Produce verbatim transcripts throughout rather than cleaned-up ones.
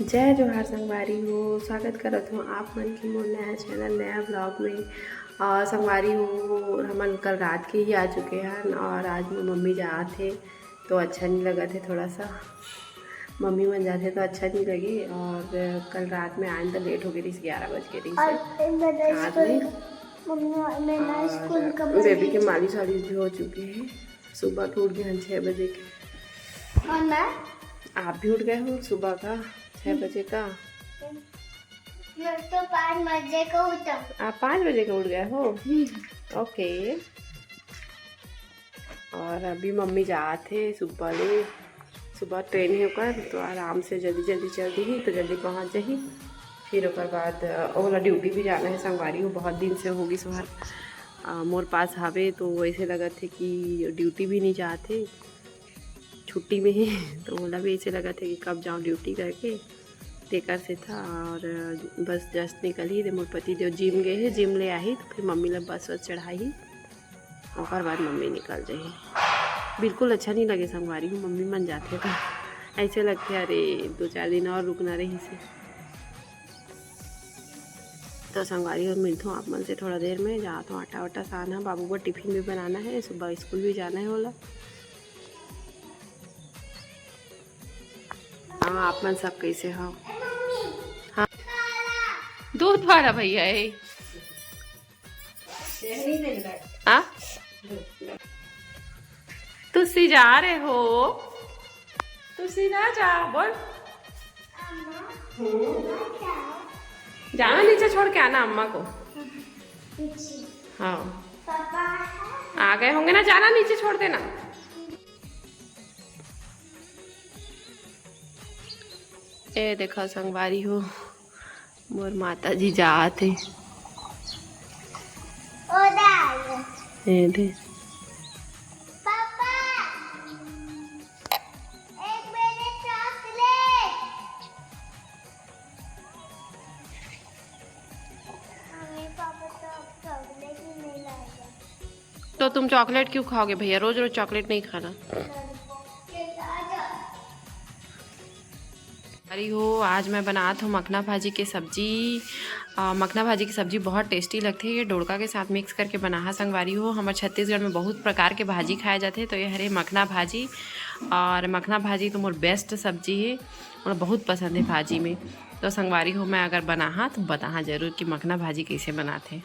जय जोहार संगवारी हो, स्वागत करत हूँ आप मन के मोर नया चैनल, नया ब्लॉग में। और संगवारी हो, हमन कल रात के ही आ चुके हैं और आज मोर मम्मी जात हे तो अच्छा नहीं लगत हे थोड़ा सा। मम्मी मन जाथे तो अच्छा नहीं लगे। और कल रात में आन तो लेट हो गई रही, ग्यारह बज के रही और से। मैं ना रात स्कूल, में मम्मी, मैं ना और स्कूल का बेबी के मालिश वालिश भी हो चुकी है। सुबह के उठ गए हैं छः बजे के। और मैं आप भी उठ गए हो सुबह का छः बजे का। मैं तो पाँच बजे का उठा। आप पाँच बजे का उठ गए हो? ओके। और अभी मम्मी जात हे सुबह ले, सुबह ट्रेन हे ओकर, तो आराम से जल्दी जल्दी चल दी तो जल्दी पहुँच जाही। फिर ओकर बाद अ, ओला ड्यूटी भी जाना है संगवारी हो, बहुत दिन से होगी सोहर अ, मोर पास हवे तो वैसे लगत हे कि ड्यूटी भी नहीं जात हे, छुट्टी में ही। तो ओला भी ऐसे लगत हे कि कब जाऊँ ड्यूटी करके। तेकर से था और बस जस्ट निकल ही दे, मोर पति देव जिम गए हे, जिम ले आही तो फिर मम्मी ला बस वस चढ़ाही, ओकर बाद मम्मी निकल जाही। बिल्कुल अच्छा नहीं लगे संगवारी हो, मम्मी मन जाथे तो ऐसे लगथे अरे दो चार दिन और रुकना रही से। तो संगवारी हो, मिलथों आप मन से थोड़ा देर में। जात हूँ आटा वाटा सानहा, बाबू बर टिफिन भी बनाना है, सुबह स्कूल भी जाना है ओला। हाँ, आप मन सब कैसे हो? हाँ, दूध वाला भैया है। हाँ, तुसी जा रहे हो, तुसी ना जा, बोल। जाना, नीचे छोड़ के आना अम्मा को। हाँ, आ गए होंगे ना, जाना, नीचे छोड़ देना। ए देखा संगवारी हो, मोर माता जी जात हे। ए दे। पापा, एक मिनट, चॉकलेट। मम्मी, पापा तो अब चॉकलेट ही नहीं लाएगा। तो तुम चॉकलेट क्यों खाओगे भैया? रोज रोज चॉकलेट नहीं खाना। अरे हो, आज मैं बनात हूँ मखना भाजी के सब्जी। अ, मखना भाजी की सब्जी बहुत टेस्टी लगथे। ये डोड़का के साथ मिक्स करके बनाहा संगवारी हो। हमर छत्तीसगढ़ में बहुत प्रकार के भाजी खाए जाथे, तो ये हरे मखना भाजी। और मखना भाजी तो मोर बेस्ट सब्जी है, मोला बहुत पसंद है भाजी में। तो संगवारी हो, मैं अगर बनाहा तो बताहा जरूर कि मखना भाजी कैसे बनाथे।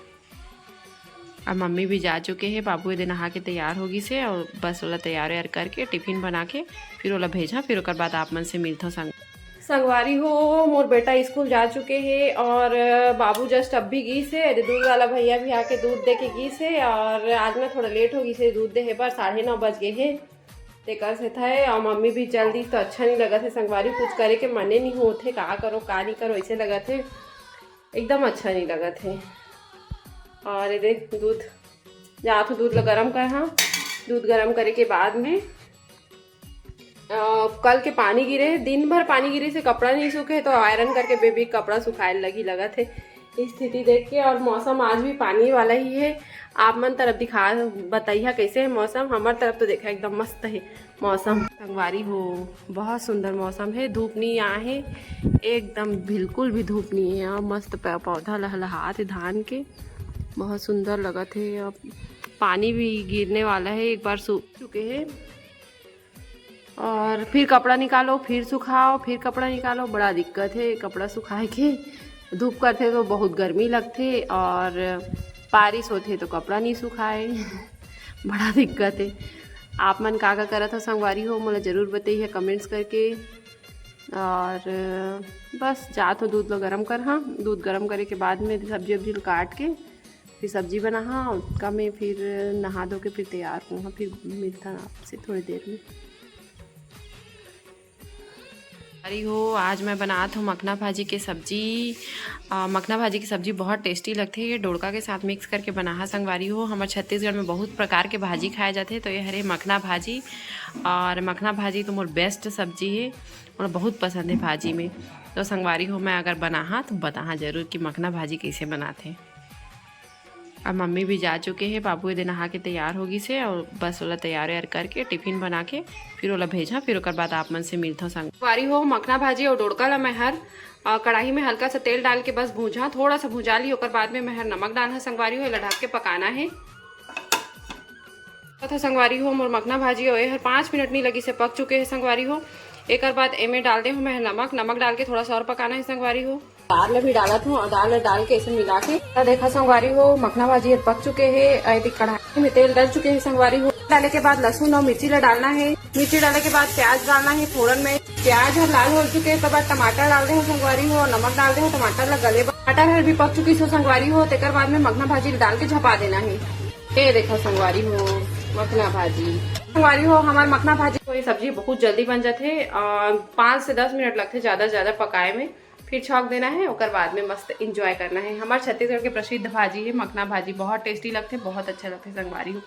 अब मम्मी भी जा चुके हैं, बाबू एदे नहा के तैयार हो गिस हे और बस ओला तैयार वैयार करके टिफिन बना के फिर ओला भेजा, फिर ओकर बाद आप मन से मिलथों संग संगवारी हो। मोर बेटा स्कूल जा चुके हे और बाबू जस्ट अब भी गिस हे। एदे दूध वाला भैया भी आके दूध दे के गिस हे और आज मैं थोड़ा लेट हो गिस हे दूध दे हे बर, साढ़े नौ बज गए हे। तेकर से था और मम्मी भी चल दी तो अच्छा नहीं लगत हे संगवारी, कुछ करे के मने नहीं होत हे, का करो का नहीं करो ऐसे लगत हे, एकदम अच्छा नहीं लगत हे। और ये देख दूध, जात हूँ दूध ला गरम कर, हाँ, दूध गरम करे के बाद में अ, कल के पानी गिरे हे, दिन भर पानी गिरे से कपड़ा नहीं सूखे, तो आयरन करके बेबी के कपड़ा सुखाए लगी लगत हे स्थिति देख के। और मौसम आज भी पानी वाला ही है। आप मन तरफ दिखा, बताइहा कैसे है मौसम। हमार तरफ तो देखा एकदम मस्त है मौसम। संगवारी हो, बहुत सुंदर मौसम है, धूप नहीं आए है एकदम, बिल्कुल भी धूप नहीं है। यहाँ मस्त प-, पौधा लहलहात है धान के, बहुत सुंदर लगत है। अब पानी भी गिरने वाला है, एक बार सूख चुके हैं। और फिर कपड़ा निकालो, फिर सुखाओ, फिर कपड़ा निकालो, बड़ा दिक्कत है कपड़ा सुखाए के। धूप करथे तो बहुत गर्मी लगथे और बारिश होथे तो कपड़ा नहीं सुखाए। बड़ा दिक्कत है। आप मन का का करत हो संगवारी हो, मोला जरूर बताइए कमेंट्स करके। और बस जात हो दूध लो गरम कर, हाँ, दूध गरम करे के बाद में सब्जी उब्जी काट के फिर सब्जी बनाहा, उतका में फिर नहा धो के फिर तैयार होहा, फिर मिलता आपसे थोड़ी देर में। अरे हो, आज मैं बनात हूँ मखना भाजी के सब्जी। अ, मखना भाजी की सब्जी बहुत टेस्टी लगथे। ये डोड़का के साथ मिक्स करके बनाहा संगवारी हो। हमर छत्तीसगढ़ में बहुत प्रकार के भाजी खाए जाथे, तो ये हरे मखना भाजी, और मखना भाजी तो मोर बेस्ट सब्जी है, मोला बहुत पसंद है भाजी में। तो संगवारी हो, मैं अगर बनाहा तो बताहा जरूर कि मखना भाजी कैसे बनाथे। अब मम्मी भी जा चुके हे, बाबू एदे नहा के तैयार हो गिस हे और बस ओला तैयार वैयार करके टिफिन बना के फिर ओला भेजा, फिर ओकर बाद आप मन से मिलथव संगवारी हो। मखना भाजी और डोड़का ला मैं हर, अ, कढ़ाई में हल्का सा तेल डाल के बस भूंजा, थोड़ा सा भुंजा ली, ओकर बाद में मैं हर नमक डालना संगवारी हो, एला ढक के पकाना हे। तो संगवारी हो, मोर मखना भाजी हो, एहर पाँच मिनट नहीं लगी से पक चुके हे संगवारी हो। एकर बाद एमे डाल दे हूँ मैं नमक, नमक डाल के थोड़ा सा और पकाना हे संगवारी हो। दाल ला भी डालत हूँ और दाल ला डाल के ऐसे मिला के तो देखा संगवारी हो, मखना भाजी हर पक चुके हे। अ, एदे कढ़ाई में तेल डल चुके हे संगवारी हो। डाले के बाद लहसुन और मिर्ची ला डालना हे। मिर्ची डाले के बाद प्याज डालना हे फोड़न में। प्याज हर लाल हो चुके हे, तो बाद टमाटर डाल दे हो संगवारी हो, नमक डाल दे हो टमाटर ला गले बर। टमाटर हर भी पक चुकी सो संगवारी हो, तेकर बाद में मखना भाजी डाल के झपा देना हे। ये देखो संगवारी हो, मखना भाजी। संगवारी हो, हमार मखना भाजी। तो ये सब्जी बहुत जल्दी बन जाथे, अ, पाँच से दस मिनट लगथे ज्यादा से ज्यादा पकाए में। फिर छौंक देना हे, ओकर बाद में मस्त enjoy करना हे। हमार छत्तीसगढ़ के प्रसिद्ध भाजी हे मखना भाजी, बहुत tasty लगथे, बहुत अच्छा लगथे संगवारी हो।